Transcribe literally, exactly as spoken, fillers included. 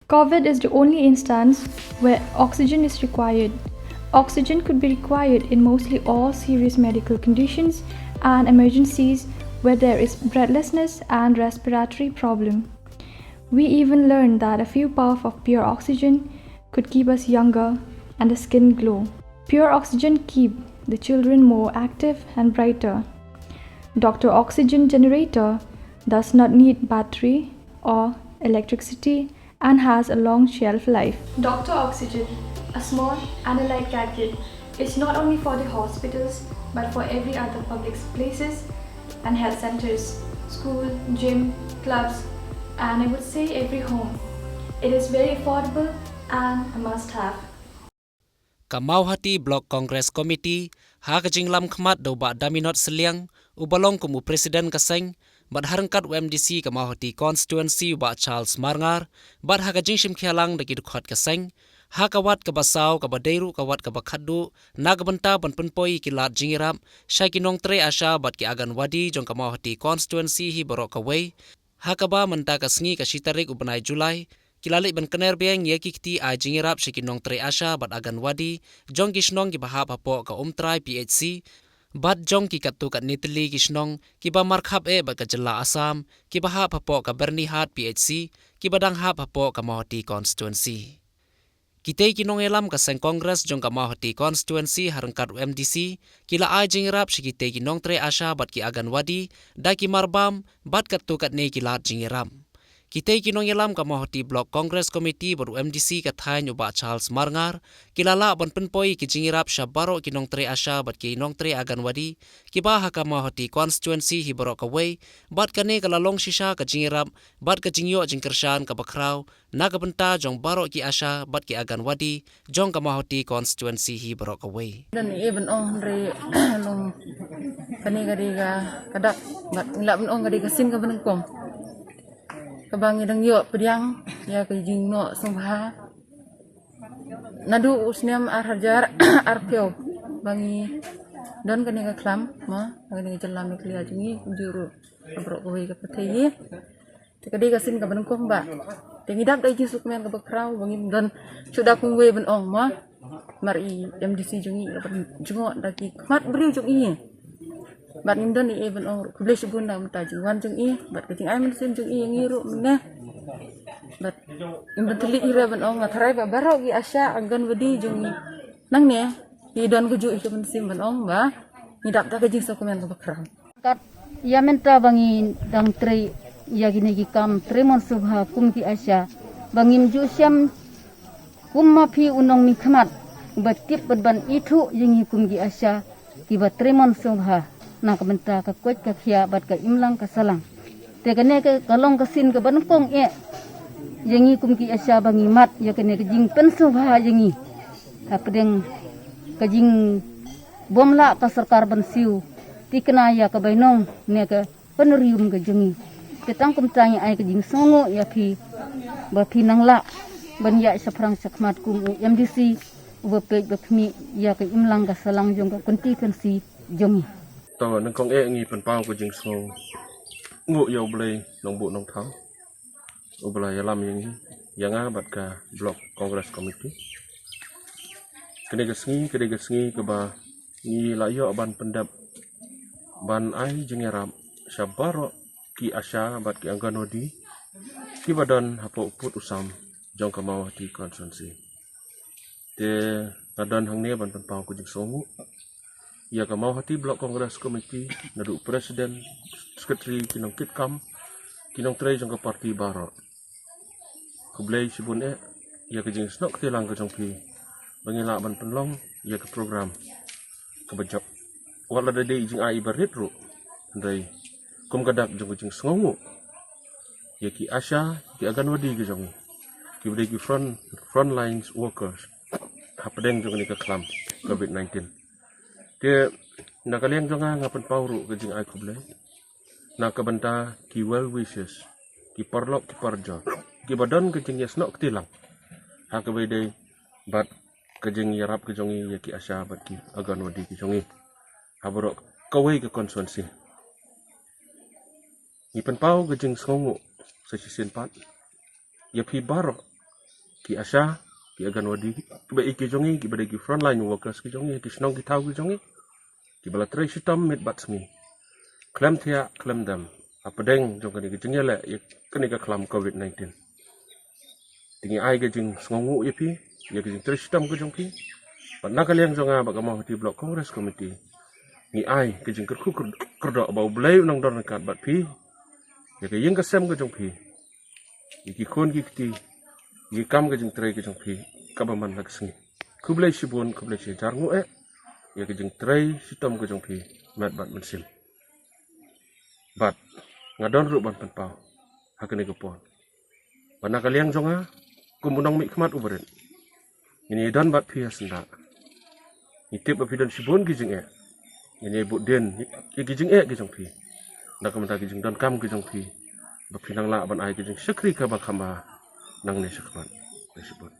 COVID is the only instance where oxygen is required. Oxygen could be required in mostly all serious medical conditions and emergencies where there is breathlessness and respiratory problem. We even learned that a few puff of pure oxygen could keep us younger and the skin glow. Pure oxygen keep the children more active and brighter. Doctor Oxygen generator does not need battery or electricity and has a long shelf life. Doctor Oxygen, a small and a light gadget, is not only for the hospitals but for every other public places and health centers, school, gym, clubs, and I would say every home. It is very affordable and a must have. Ka Mawhati Block Congress Committee ha ka jinglam khmat da u Bah Daminot Sylliang, uba long kum u President ka seng, bad ha ryngkat u MDC ka Mawhati Constituency u Bah Charles Marngar, bad ha ka jingshim khia lang da ki dkhot ka seng, ha ka wat kaba saw kaba dei ruh ka wat kaba khatduh na ka bynta ban pynpoi ïa ki lad jingïarap sha ki nongtrei ASHA bad ki Anganwadi jong ka Mawhati Constituency hi baroh kawei, ha kaba mynta ka sngi ka shi tarik u bnai July, ki la leit ban kner biang ïa ki kti ai jingïarap sha ki nongtrei ASHA bad Anganwadi jong ki shnong kiba hap hapoh ka Umtrai PHC, bad jong ki katto katne tylli ki shnong kiba markhap eh bad ka jylla Assam, kiba hap hapoh ka Byrnihat PHC, kiba dang hap hapoh ka Mawhati Constituency. Kitei ki nongïalam ka seng Congress jong ka Mawhati Constituency ha ryngkat u MDC, ki la ai jingïarap sha kitei ki nongtrei ASHA bad ki Anganwadi da ki marbam bad katto katne ki lad jingïarap. Kitei ki nongïalam ka Mawhati Block Congress Committee bad u MDC ka thaiñ u Bah Charles Marngar, ki la lah ban pynpoi ïa ki jingïarap sha baroh ki nongtrei ASHA bad ki nongtrei Anganwadi kiba ha ka Mawhati Constituency hi baroh kawei, bad kane ka la long shisha ka jingïarap bad ka jingïoh jingkyrshan kaba khraw na ka bynta jong baroh ki ASHA bad ki Anganwadi jong ka Mawhati Constituency hi baroh kawei. Don eh ban ong, hynrei long kane ka dei ka dak bad ngi lah ban ong ka dei ka sien kaba nyngkong kaba ngi dang ïoh pdiang ïa ka jingnoh sngewbha naduh u snem ar hajar arphew ba ngi don kane ka khlam, ma, kane ka jylla Meghalaya jong ngi, kumjuh ruh baroh kawei ka pyrthei hi. Te ka dei ka sien kaba nyngkong, bah. Te ngi dap da ka jingsngewkmen kaba khraw ba ngim don shuh da kumwei ban ong, ma. Mar i MDC jong ngi, kaba jngoh da ki khmat briew jong i. Bad ngim don ei ei ban ong ruh, khublei shibun na ka bynta jingwan jong i bad ka jingai mynsiem jong i ïa ngi ruh mynne. Bad ngim don thylliej hi re ban ong, nga tharai ba baroh ki ASHA, Anganwadi jong ngi nangne ki don kajuh hi ka mynsiem ban ong ba ngi dap da ka jingsngewkmen kaba khraw. Kat ïa mynta ba ngi dang trei ïa kine ki kam trei mon sngewbha kum ki ASHA, ba ngim ju shem kum ma phi u nongmihkhmat uba tip bad ban ithuh ïa ngi kum ki ASHA kiba trei mon sngewbha na ka bynta ka koit ka khiah bad ka imlang ka sahlang. Te kane ka, ka long ka sien kaba nyngkong eh ïa ngi kum ki ASHA ba ngi mad ïa kane ka jingpynsngewbha ïa ngi hapdeng ka jingbymlah ka sorkar ban siew thikna ïa ka bainong ne ka pynrium ka jong ngi. Te tang kumta ngi ai ka jingsngewnguh ïa phi ba phi nang lah ban ïaid shaphrang shakhmat kum u MDC uba peit ba khmih ïa ka imlang ka sahlang jong ka constituency jong ngi. To nyngkong eh ngi pynpaw ka jingsngewnguh ïa U Blei Nongbuh Nongthaw uba la ïalam ïa ngi, ïa nga bad ka Block Congress Committee. Kane ka sngi, kane ka sngi kaba ngi la ïoh ban pyndep ban ai jingïarap sha baroh ki ASHA bad ki Anganwadi kiba don hapoh u pud u sam jong ka Mawhati Constituency. Te nga don hangne ban pynpaw ka jingsngewnguh ïa ka Mawhati Block Congress Committee, naduh President, Secretary, ki nongkitkam, ki nongtrei jong ka party baroh. Khublei shibun eh ïa ka jingsnoh kti lang ka jong phi ba ngi lah ban pynlong ïa ka program kaba jop. Wat la da dei jingai iba rit ruh, hynrei kum ka dak jong ka jingsngewnguh ïa ki ASHA, ki Anganwadi ka jong ngi, kiba dei ki front, front lines workers hapdeng jong kane ka khlam COVID nineteen. Te na ka liang jong nga, nga pynpaw ruh ka jingai khublei na ka bynta ki well wishes, ki paralok ki parajor kiba don ka jingïasnoh kti lang ha kaba ïadei bad ka jingïarap ka jong ngi ïa ki ASHA bad ki Anganwadi ka jong ngi ha baroh kawei ka constituency. Ngi pynpaw ka jingsngewnguh sa shisien pat ïa phi baroh ki ASHA, ki Anganwadi, kiba ïeit ki jong ngi, kiba dei ki frontline workers ki jong ngi, ki shnong ki thaw ki jong ngi, kiba la trei shitom miet bad sngi, khlem thiah khlem dem, hapdeng jong kane ka jingïaleh ïa kane ka khlam COVID nineteen. Te ngi ai ka jingsngewnguh ïa phi ïa ka jingtrei shitom ka jong phi. Bad na ka liang jong nga bad ka Mawhati Block Congress Committee, ngi ai ka jingkyrkhu kyr-, kyrdoh ba U Blei un nang don ryngkat bad phi ïa ka ïing ka sem ka jong phi, ïa ki khun ki kti, ïa ki kam ka jingtrei ka jong phi kaba man la ka sngi. Khublei shibun, khublei shihajar nguh eh ïa ka jingtrei shitom ka jong phi met bad mynsiem. Bad nga don ruh ban pynpaw ha kane ka por ba na ka liang jong nga, kum u nongmihkhmat uba rit, ngin ïa don bad phi ha syndah. Ngi tip ba phi don shibun ki jingeh, ngin ïa bud dien ïa ki jingeh ki jong phi na ka bynta ki jingdonkam ki jong phi, ba phi nang lah ban ai ki jingshakri kaba kham bha nangne shakhmat. Khublei shibun.